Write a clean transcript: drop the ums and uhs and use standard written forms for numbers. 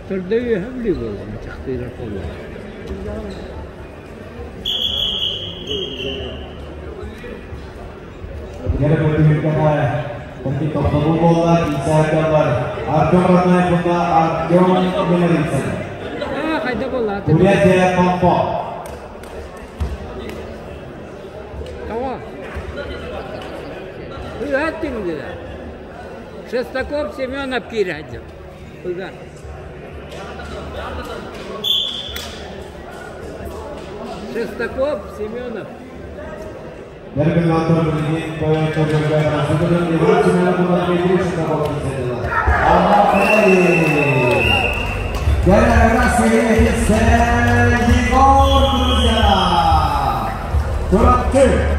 Төрдө үөһэ Бүлүү буолла, Мачахтыырар буолла. Дьэ бу түһүлгэҕэ кэнники тохтобул буолла киисээккэлэр Артем Роднаев уонна Артем Милорицын. Аа, хайда буолла? Бурятия Помпо. Тоҕо? Ыһат түҥдүлэр. Шестаков Семенов киирээдьим. Ыга. Шестаков Семенов. Дәрбин билигин тойотторго Расулын Иван Семенов уонна Дмитрий Шестаков киирсэллэр. Россия Егор Друзья! Чурапчы!